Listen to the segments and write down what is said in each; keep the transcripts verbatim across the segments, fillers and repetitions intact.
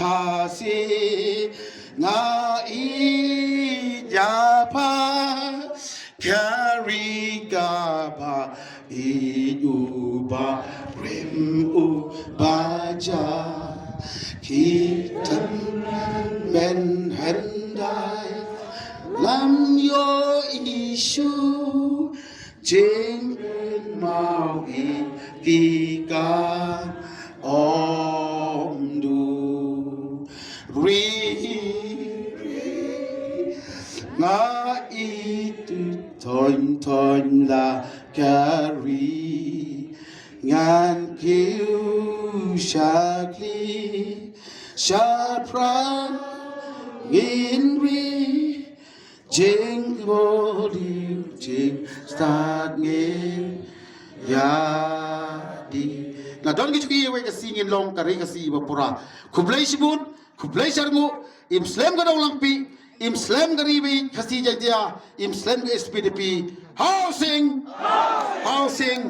Asi nga i japa kari kaba i uba rim uba ja kitan men handai lam yo isu jing mau i ki ka om du ri ri nga i tu ton ton la kari ngan kiu shakli shapran ngin ri jing boli jing stad ngin ya di. Na don ki chuki wei ka singin long kari ka si ba pura. Khublei shibun, khublei sharngu, im slem ka dong langpi, im slem ka ribi ka si jai dia, im slem ka S P D P. Housing, housing.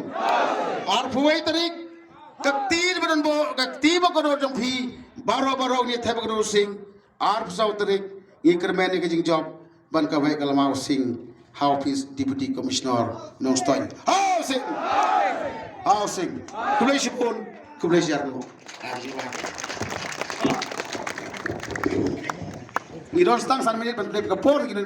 Arphuwei tarik, ka ti ba don bo, ka ti ba ka don jong phi, baro baro ni thep ka don sing. Arphew saw tarik ngi kyrmen ïa ka jingjop ban ka wei ka lama u Sing ha office Deputy Commissioner Nongstoiñ. Housing! Housing! Khublei shibun, khublei shiar. Ngi don stang san minit ban trip ka por ngi